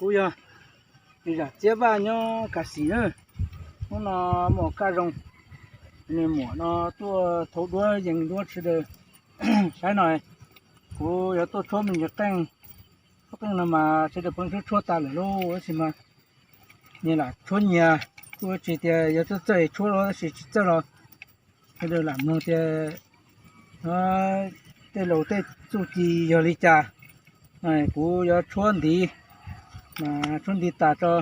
Kuv yog Zam Txiab Vaj nyob Kas Xis na. Hnub no muaj kaj zoo, niag muam no tuaj thaub duab yees duab sawv daws saib no. Kuv yuav tuaj tshuab me ntsis qeej, tshuab qeej no mas sawv daws pheej tshuab tshuab tas lawm lauj, tab sis mas nyias lam tshuab nyias, kuj tsis tias yuav txawj txawj tshuab los tab sis tsis txawj los sawv daws lam mloog tias tej laus tej txuj ci yog li cas. Kuv yuav tshuab ntiv, tshuab ntiv tas tso,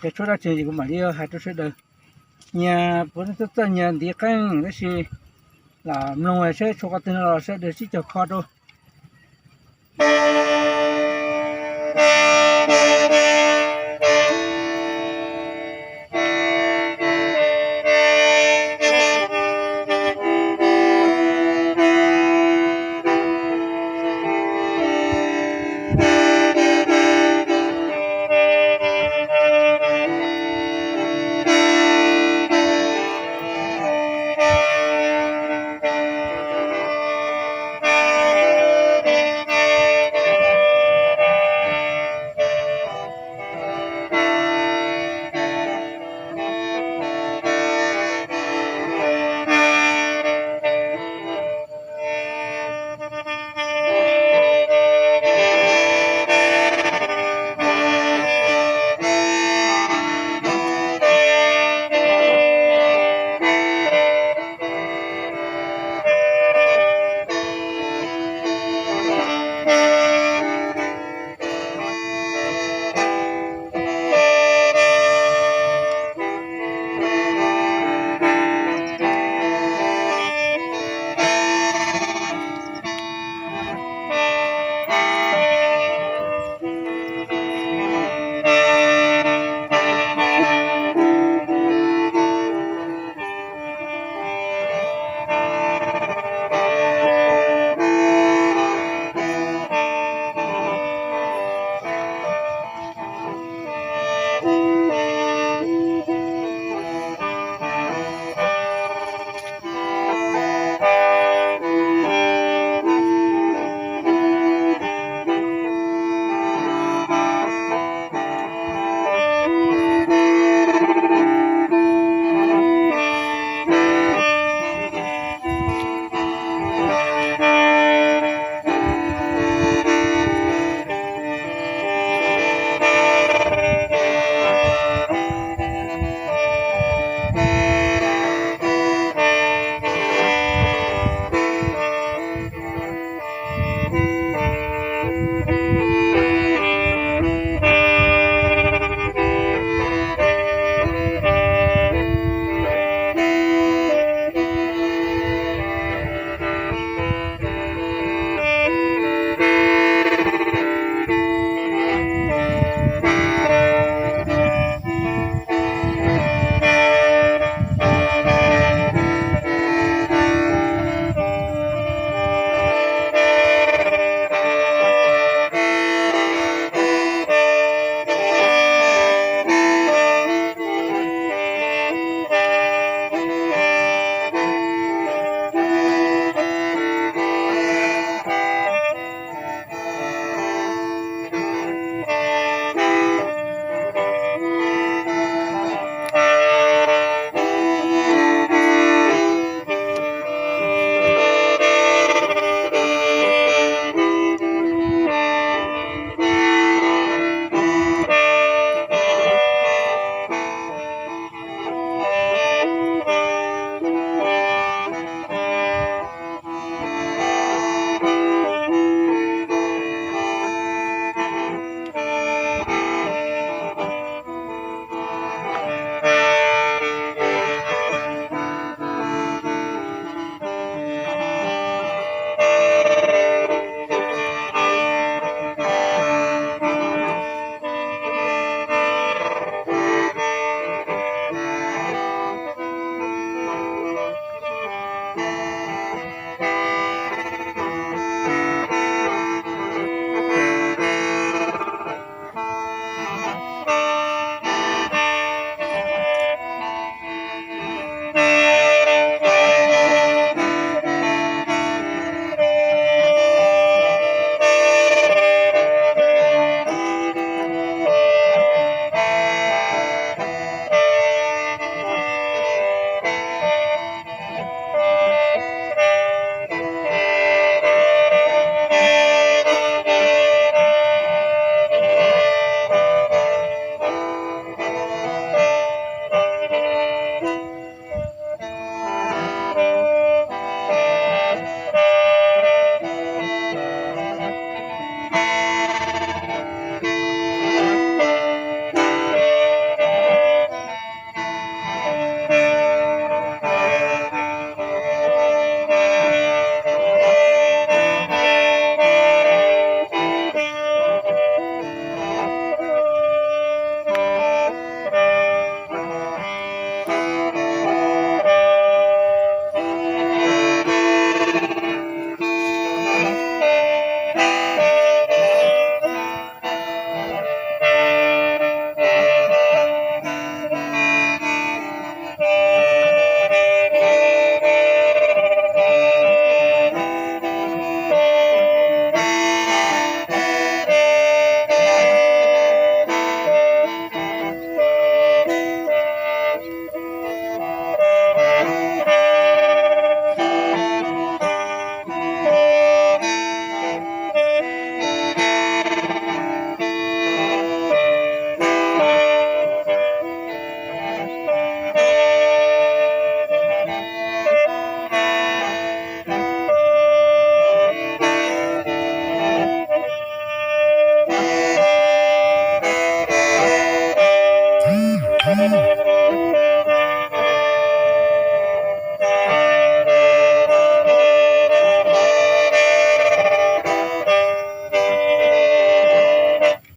ces tshuab dab tsi kuv mam li hais rau sawv daws. Nyias puav leej txawj txawj nyias ntiv qeej tab sis lam mloog saib tshuab qhov twg no los sawv daws sib cog kho rau.